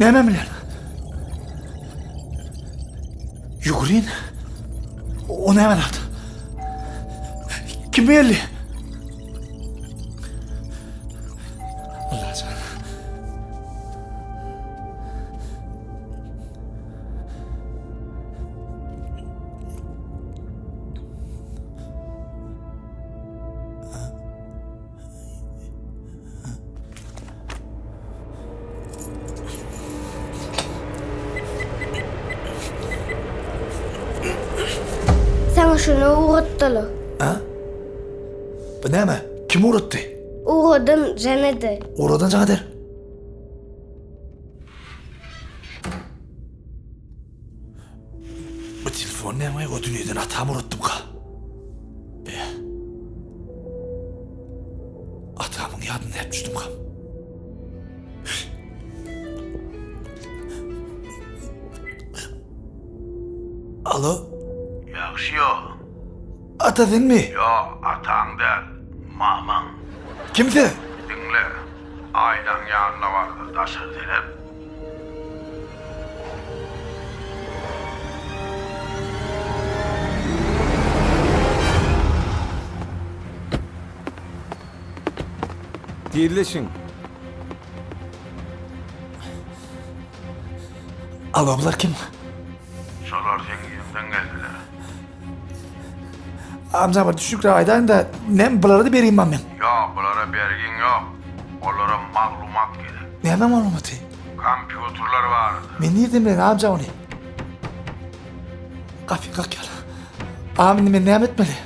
Näme bilen? Ýugrin? O näme zat? Kim geldi? Allajan. Saňa şuny ugratdylar. Ha? Bu näme? Kim ugratdy? Ugradan jaň eder. Ugradan jaň eder. Bu telefon näme o dünýeden atam ugratdymka? Be. Atamyň ýadyna näp düşdümka? Alo? Ýagşy ýok. Ata senmi? Ýok, ataň däl, mamaň. Kim sen? Diňle, Aýnaň ýanyna bar-da, daşary seret. Tizleşiň. Alo, bular kim? Şolar seň yzyňdan geldiler. Amca bir düşükre aýdaýyn-da, nem bulara-da bergim bar meň. Ýok, bulara bergiň ýok. Olara maglumat gerek. Näme maglumaty? Kompýuterler barada. Men nirden bileýin amca ony? Gapy kakýar. Agam indi men näme etmeli?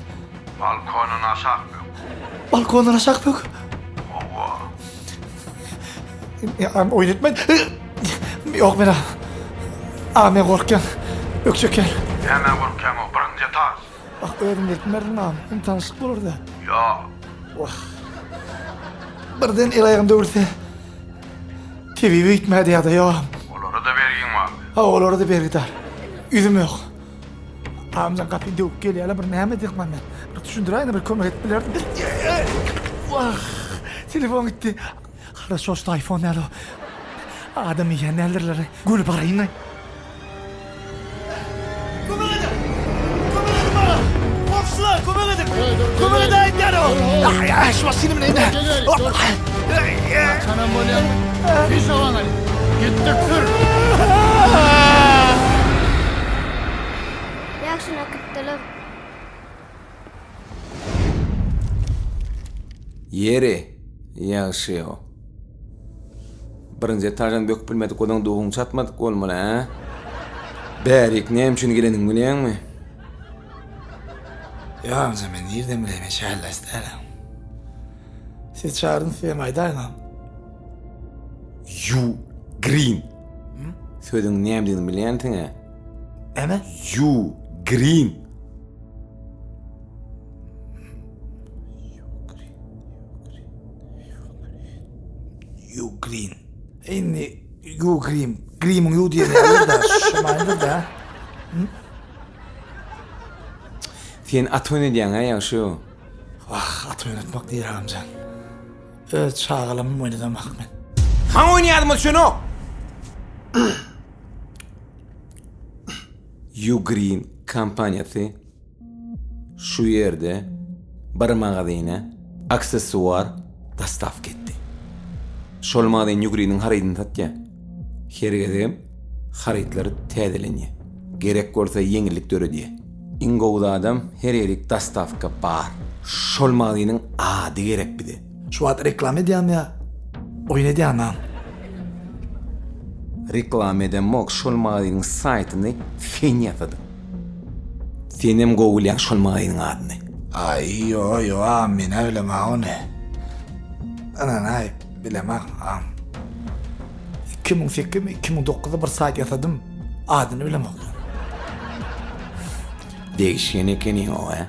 Balkondan aşak bök. Balkondan aşak bök? Hawa. Agam oýun etme. Ýok men agam men gorkýan. Bökjekýän. Nämä gorkýaň o birinji etaž. Bak özüm gelip bilmerdim agam. Hem tanyşlyk bolardy. Ýok. Wah. Birden el aýagym döwülse. Tebibe gitmädi ýa-da ýok agam. Olara-da bergiň barmy? Hawa olara-da bergidar. Ýüzüm ýok. Agamjan gapyny döwüp gelýärler bir näme edýän men. Bir düşündiräýene bir kömek edip bilerdim. Wah. Telefon gitdi. Haraşo şu iPhone näle o. Adam iýen däldirler. Gül baraýyn. Kömek edin! Kömek edin bana! Komşular kömek edin! Kömek edäýin diýýär o. Aý, aý, şu maşyny bileýin. Haçanam bolýar. Hiç owaňy. Gitdik sür. Ýagşyny äkitdiler. Ýeri, ýagşy-ow. Birinji etaždan böküp bilmedik bolsaň duhuň çatmadyk bolmaly, hä? Bärik näme üçin geleniňi bilýäňmi? Ýok amca men nirden bileýin men şäherläş dälem. Siz çagyryň sizem aýdaýyňam. Yu green. Sözüň nämedigini bilýänsiň-ä? Näme? Yu green. Yu green. Indi yu green. Grimiň yu diýeni ýaly-da, şu manyda-da. Sen at oýnadýaň-a ýagşy. Wah, at oýnatmak diýr agamjan. Öz çagalamym oýnadamak men. Saňa oýnaýadym düşünok. Ugreen kompaniýasy şu ýerde bir magazyna aksessuar dostawka etdi. Şol magazyn Ugreen-iň harydyny satýar. Her gezegem harytlary täzelenýär. Gerek bolsa ýeňillik döredýär. Iň gowy zadam her ýerik dostawka bar. Şol magazynyň ady gerek bize. Şu wagt reklama edýäňmi ýa oýun edýäňmi? Reklama edemok şol magazynyň saýtyny sen ýasadyň. Senem gowy bilýäň şol magazynyň adyny. Aý ýo ýo agam menä bilemok ony. Ynanaý bilemok agam. 2008 mi 2009-da bir saýt ýasadym adyny bilemok. Degişgen ekeniň-ow hä.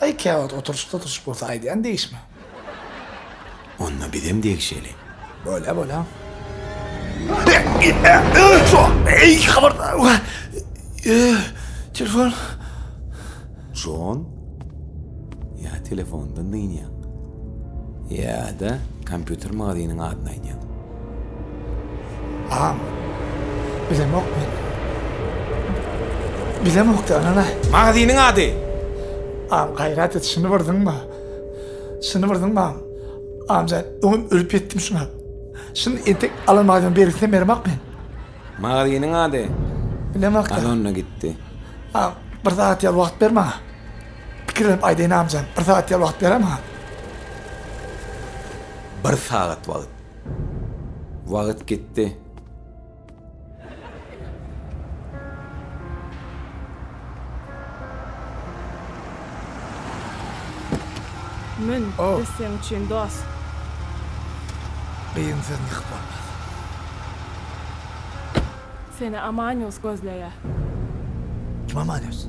Aý käwagt oturyşyk oturyşyk bolsa aýdýan degişme. Onda bizem degişeli. Bolýa bolýa. Telefon. Jon. Ýa telefondan dynýaň. Ýa-da kompýuter magazynyň adyny aýdýaň. Agam, bilemok men. Bilemok-da, ynana. Magazynyň ady? Agam, gaýrat et, şuny bir zyňma. Şuny bir zyňma, agam. Agam jan, öňem ölüp ýetdim şuňa. Şuny entek alan magazynyň bergisinem beremok men. Magazynyň ady? Bilemok-da. Al onda gitdi. Agam, bir sagat ýaly wagt ber maňa. Pikirlenip aýdaýyn agam jan, bir sagat ýaly wagt ber-ä maňa. Bir sagat wagt. Wagt gitdi. Mün, biz seň üçin dost. Gyzyň sözüni ýykyp bolmaz. Seni Amanius gözleýär. Kim Amanius?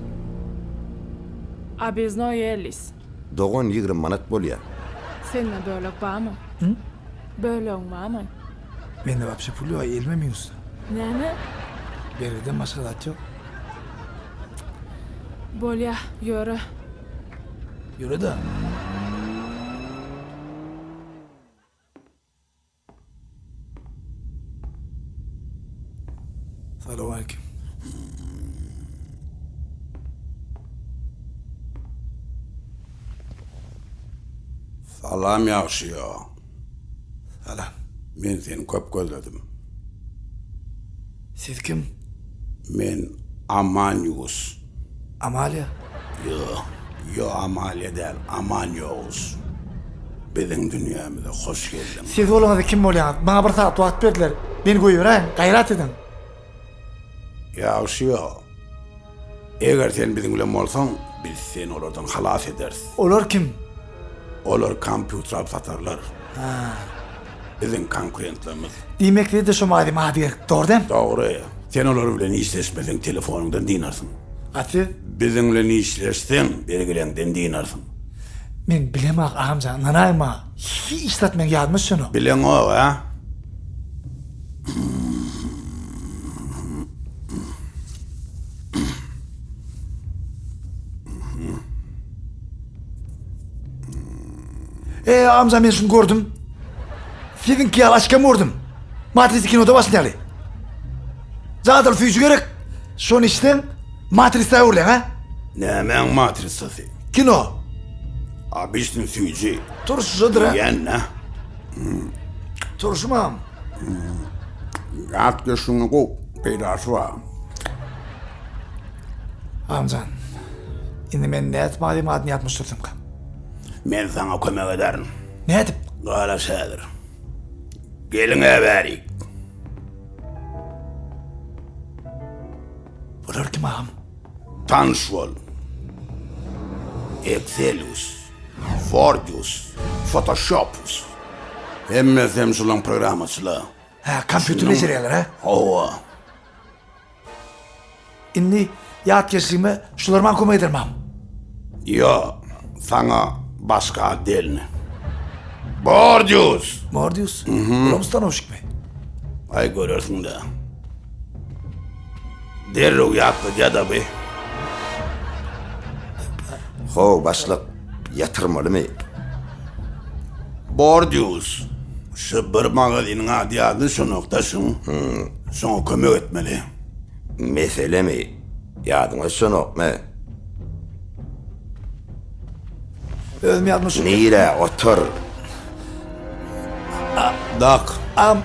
Obýeznoý Ellis. Dogan 20 manat bolýa. Sende bölek barmy? Bölegiň barmy? Mende wapşe pul ýok, elime minusda. Näme? Bergiden başga zat ýok. Bolýa, ýöre. Ýöre-de. Salowmaleýkim. Salam ýagşyýa. Salam. Men seni köp gözledim. Siz kim? Men Amanius. Amalia? Ýok, ýok Amalia däl, Amanius. Biziň dünýämize hoş geldiň. Siz bolaňyzda kim bolýaňyz? Maňa bir sagat wagt berdiler. Meni goýberäýiň, gaýrat ediň. Ýagşy ýok. Eger sen biziň bilen bolsaň, biz seni olardan halas ederis. Olar kim? Olar kompýuter alyp satarlar. Biziň konkurentlerimiz. Diýmek size-de şo mazy mazy gerek, dogry dämi? Dogry. Sen olar bilen işleşmeseň telefonyňdan dynarsyň. A siz? Biziň bilen işleşseň bergileňden dynarsyň. Men bilemok agamjan, ynanaý maňa. Hiç zat meň ýadyma düşenok. Bileňok, a? Eee amca men şunu gördüm. Siziňki ýaly açkam gördüm. Matris kinoda başlaýaly. Jadyly süýji gerek. Şony içseň Matrisä öwrüleň ha? Nämäň matrisasy? Kino. Obyçny süýji. Turşujadyr ha? Diýen-dä. Turşumam. Ýat göşüňi gow, peýdasy bar. Agamjan, indi men nädip mazyň adyny ýatmyş dursamkam? Men saňa kömek ederin. Nädip? Garaş häzir. Geliň-ä bärik. Bular kim agam? Tanyş bol. Excelius, Wordius, Photoshopus. Hemmesi hem şulaň programmaçylar. Hä, kompýuter bejerýärler, hä? Hawa. Indi ýatkeşligime şular maňa kömek eder mam. Ýok, saňa başga otdelny. Bordius! Bordius? Bulam ustanowşikmi? Aý görersiň-dä. Derrew ýatladýa-da bi. How, başlyk, ýatyrmalymy? Bordius, şu bir magazynyň ady ýadyna düşenok-da şuň. Şoňa kömek etmeli. Meselemi? Ýadyňa düşenokmy? Özüm ýazmyşym. Nirä, otur. Dak. Agam,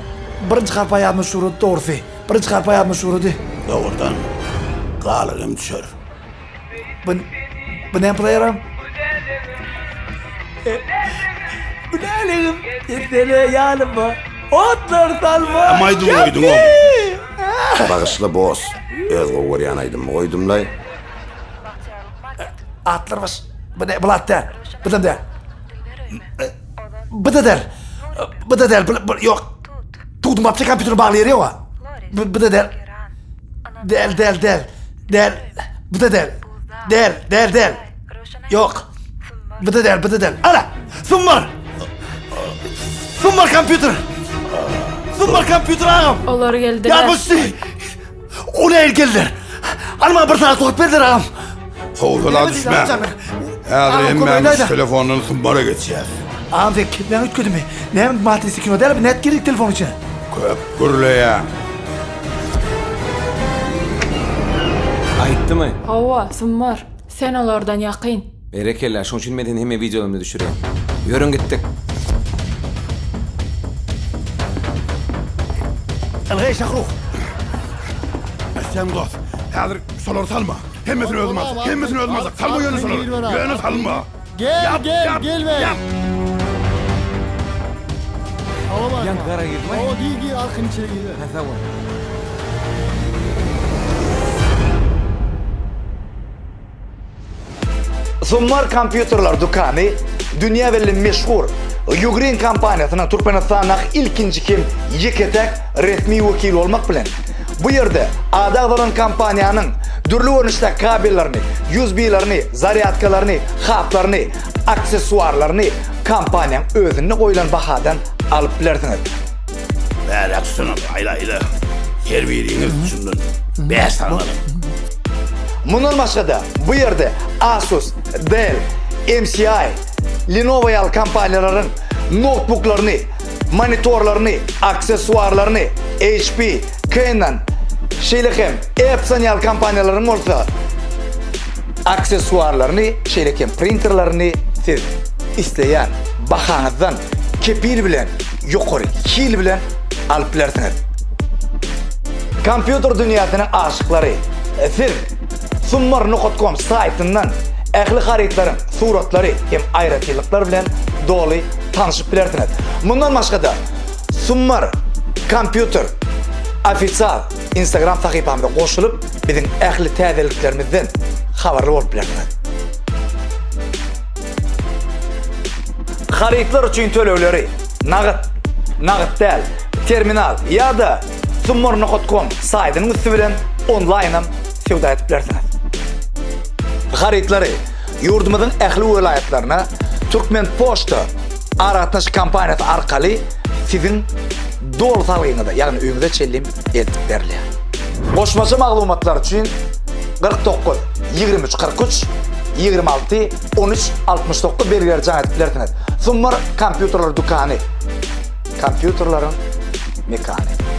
birinji harpa ýazmyş ugrady dogrusy. Birinji harpa ýazmyş ugrady. Dogrudan, galyk hem düşer. Bu, bu näme plaýeram? Bu näligim? Gelsene ýanyma. Otlar salma. Am aýdym goýduň oň. Bagyşla boss, öz gowy görýän aýdymymy goýdumlaý. Atlar baş. Bu ne? Bu at däl. Bu da däl. Bu da däl. Bu da däl. Bu, ýok. Tutum wapşe kompýutere bagly ýeri ýok. Bu, bu da däl. Däl, däl, däl. Däl. Bu da däl. Däl, däl, däl. Ýok. Bu da däl, bu da däl. Ana! Summar! Summar kompýuter! Summar kompýuter agam! Olar geldiler. Ýa O nähili geldiler? Hany maňa bir sagat wagt berdiler agam. Howsala düşme. Häzir hemmämiz şu telefondan Sumbara geçýäs. Agam sen kelläňi üýtgedimi? Näme matrisli kino dälmi? Nädip girdik telefonyň içine? Köp gürleýäň. Aýtdymy? Hawa, Summar. Sen olardan ýakyn. Berekella, şoň üçin men seni hemme wideolarymda düşürýän. Ýörüň gitdik. Ylgaý Şahruh. Sen dost, häzir şolary salma. Hemmesini özüm aljak. Hemmesini özüm aljak. Salma ýöne şolary. Ýöne salma. Gel, gel, gel be. Ýap. Ýaňky gara girdimi? Hawa, gir, gir, arkaýyn içeri gir. Hä, sag bol. Summar kompýuterler dükany dünýä belli meşhur Ugreen kompaniýasynyň Türkmenistandaky ilkinji hem ýeke-täk resmi wekili bolmak bilen, bu ýerde ady agzalan kompaniýanyň dürli görnüşdäki kabellerini, USB-lerini, zarýadkalaryny, hablaryny, aksessuarlaryny kompaniýaň özünde goýlan bahadan alyp bilersiňiz. Bäräk tutunyň, aýla-aýla. Her biriňiz şundan bäş sany alyň. Mundan başga-da, bu ýerde Asus, Dell, MCI, Lenovo ýaly kompaniýalaryň noutbuklaryny, monitorlaryny, aksessuarlaryny, HP, Canon, şeýle hem Epson ýaly kompaniýalaryň bolsa aksessuarlaryny, şeýle hem printerlerini siz isleýän bahaňyzdan kepil bilen ýokary hil bilen alyp bilersiňiz. Kompýuter dünýäsiniň aşyklary, siz Summar nokat kom saýtyndan ähli harytlaryň suratlary hem aýratynlyklary bilen doly tanşyp bilersiňiz. Mundan başga-da, Summar Kompýuter ofisial Instagram sahypamyza goşulyp, biziň ähli täzeliklerimizden habarly bolup bilersiňiz. Harytlar üçin tölegleri nagt, nagt däl, terminal ýa-da summar nokat kom saýtynyň üsti bilen onlaýnam söwda edip bilersiňiz. Harytlary ýurdumyzyň ähli welaýatlaryna Türkmenpoçta aragatnaşyk kompaniýasy arkaly siziň doly salgyňyza, ýagny öýüňize çenli eltip berilýär. Goşmaça maglumatlar üçin 49 23 43 26 13 69 belgileri jaň edip bilersiňiz. Summar kompýuterler dükany. Kompýuterleriň mekany.